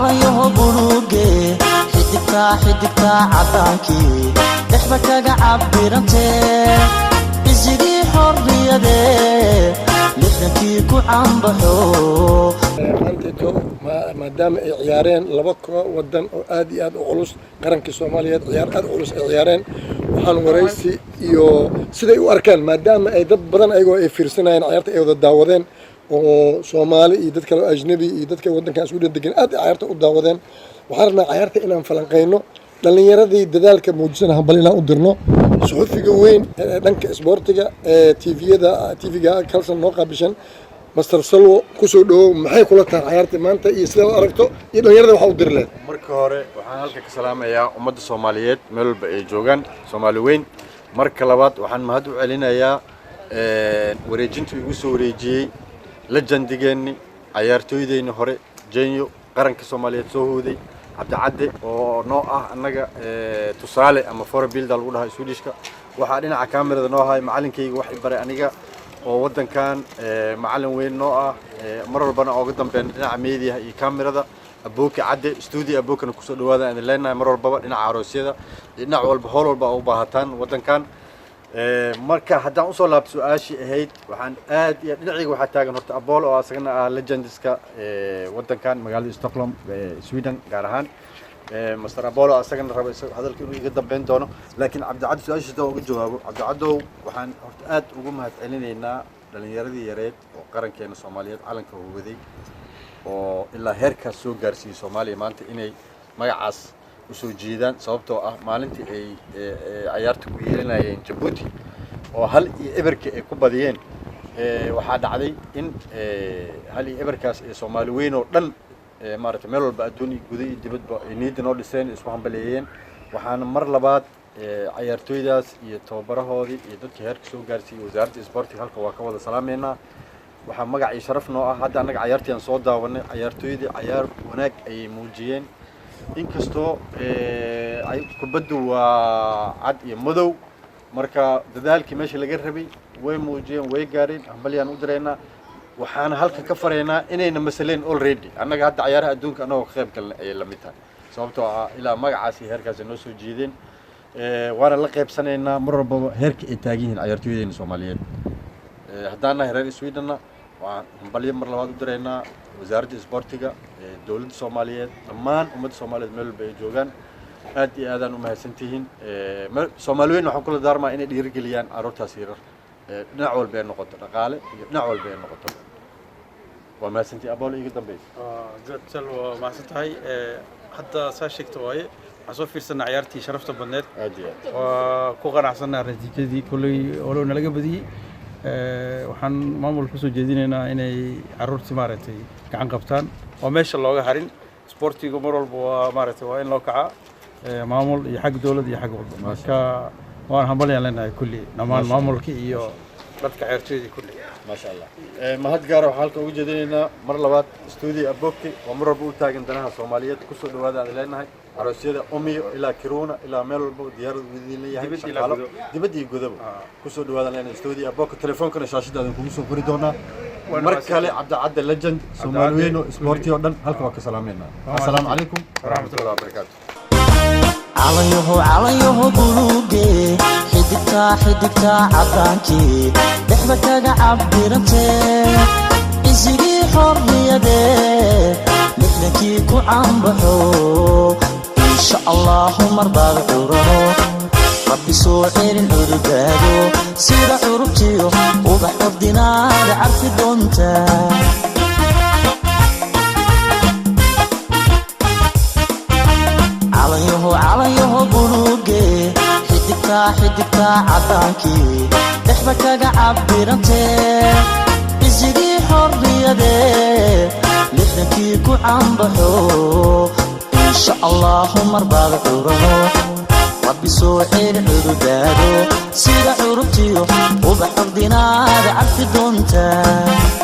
Calanyaho buluuge, xidigtaa xidigtaa caddaankii dhexda kaga cabirantee, isigii xorriyadee 60-kii ku cambaxo. Maantaito maadaama ay ciyaareen laba koox wadan oo aad iyo aad u culus, qarankii Soomaaliyeed ciyaar aad u culus ay ciyaareen, waxaan waraysi iyo siday u arkaan, maadaama ay dad badan ayagoo ay fiirsanayeen ciyaarta ay wada daawadeen, oo Soomaali iyo dad kale oo ajnabi iyo dadka waddankan isku degan aad ay ciyaarta u daawadeen, waxaan rabnaa ciyaarta inaan falanqeyno, dhallinyaradii dadaalka muujisana hambal inaan u dirno. Suxufiga weyn ee dhanka isboortiga ee TV-yada, TV-ga Kalsan noo qaabishan, Master Salwo, kusoo dhawow. Maxay kula tahay ciyaarta maanta iyo sida u aragto iyo dhallinyarada waxa u diri leed? Marka hore waxaan halka ka salaamayaa ummadda Soomaaliyeed meel walba ay joogaan, Soomaali weyn. Marka labaad waxaan mahad u celinayaa wareejinta igu soo wareejiyey legendigeenni, cayaartooydeenni hore, jenyo qaranka Soomaaliyeed soo hooday, Cabdicadde, oo noo ah annaga tusaale ama förebild lagu dhahaa Swedishka. Waxaa dhinaca kamerada noo ahay macalinkayga wax i baray aniga oo waddankan macalin weyn noo ah, mar walbana ooga dambeyn dhinaca meediyaha iyo kamerada, Abooke Cadde. Studio Abookena kusoo dhawaada aan idin leenahay mar walbaba, dhinaca aroosyada iyo dhinac walba, howl walba u baahataan waddankan. Marka haddaan usoo laabto su-aashii ahayd, waxaan aad iyo dhinacayga waxaa taagan horta Apollo, oo asagana ah legendiska waddankan, magaalada Stockholm, Sweden gaar ahaan. Master Apollo asagana raba hadalka inuu iga dambeyn doono, laakiin Cabdicaddi su-aashiisa haddaan uga jawaabo, Cabdicaddow, waxaan horta aad ugu mahad celinaynaa dhalinyaradii yareed oo qarankeena Soomaaliyeed calanka huwaday oo ilaa heerkaas soo gaarsiiyey Soomaaliya maanta inay magacaas usoo jeedaan, sababtoo ah maalintii ay cayaarta ku yeelanayeen Jabuuti oo 1-0-ka ay ku badiyeen, waxaa dhacday in 1-0-kaas ee Soomaali weyn oo dhan maaragtay meel walba adduun iyo guda iyo dibadba ay niyadda noo dhiseen, isku hambaleeyeen. Waxaana mar labaad cayaartooydaas iyo tababarahoodii iyo dadkii heerka soo gaarsiiyey wasaaradda isboortiga halka waa ka wada salaameynaa. Waxaa magac iyo sharaf noo ah hadda annaga cayaartii aan soo daawanay, cayaartooydii cayaar wanaag ayay muujiyeen, inkastoo kubaddu waa cad iyo madow. Marka dadaalkii meesha laga rabay way muujiyeen, way gaareen, hambalyaan u diraynaa. Waxaana halka ka faraynaa inayna masaleen already annaga hadda cayaaraha adduunka annagoo ka qayb galnay ayay la mid tahay, sababtoo ah ilaa magacaas iyo heerkaas ay noo soo jiideen. Waana la qaybsanaynaa mar walbaba heerka ay taagan yihiin cayaartooyadeena Soomaaliyeed. Haddaan nahay reer Swedenna, waan hambalyo mar labaad u diraynaa wasaaradda isboortiga, dowladda Soomaaliyeed, dhammaan ummadda Soomaaliyeed meel walba ay joogaan. Aad iyo aadaan u mahadsantihiin. Soomaali weyn waxaan kula daarmaa inay dhiirigeliyaan carruurtaas yarar, dhinac walba ay noqoto, dhaqaale iyo dhinac walba ay noqoto. Waa mahadsantihi. Aboolo, iiga dambeysa. Good sal, waa mahadsan tahay. Hadda saa sheegta waaye, waxaan soo fiirsanaa ciyaartii sharafta badneed. Aad iyo aad. Waa ku qanacsanaa natiijadii kolley, walow nalaga badiyey. Waxaan maamulka kusoo jeedinaynaa inay carruurtii maaragtay gacan qabtaan oo meesha looga harin. Sportigu mar walba waa maaragtay waa in loo kacaa, maamul iyo xag dowlad iyo xag walba. Marka waan hambalyaan leenahay kulli dhammaan maamulka iyo dadka ciyaartooydii kulli. Maasha Allah. Mahad gaara waxaan halkan uga jeedinaynaa mar labaad studio Aboki oo mar walba u taagan danaha Soomaaliyeed. Kusoo dhawaada aan leenahay aroosyada Umeå ilaa Kiruna ilaa meel walba diyaarad uu idin leeyahay. Dibad ilaa shaqaalo gudo. Dibad iyo gudaba kusoo dhawaada leenahay studio Aboki. Telefoonkana shaashadaadan kugu soo qori doonaa. Waana mar mahadsan. Kale Cabdicadde legend, Soomaali weyn oo isboorti oo dhan halka waa ka salaameynaa. Assalaamu calaykum waraxmatullahi wabarakaatu. Calanyaho, calanyaho buluuge, xidigtaa xidigtaa caddaankii dhexda kaga cabirantee, isigii xorriyadee 60-kii ku cambaxo, insha Allahu mar baad curano, Rabbi soo celin cududaado, sida curubtiyo ubax ordinaada carfi doontaa. Calanyaho, calanyaho buluuge, xidigtaa xidigtaa caddaankii dhexda kaga cabirantee, isigii xorriyadee 60-kii ku cambaxo, insha Allahu mar baad curano, Rabbi soo celi cududaado, sida curubtiyo ubax ordinaada carfi doontaa.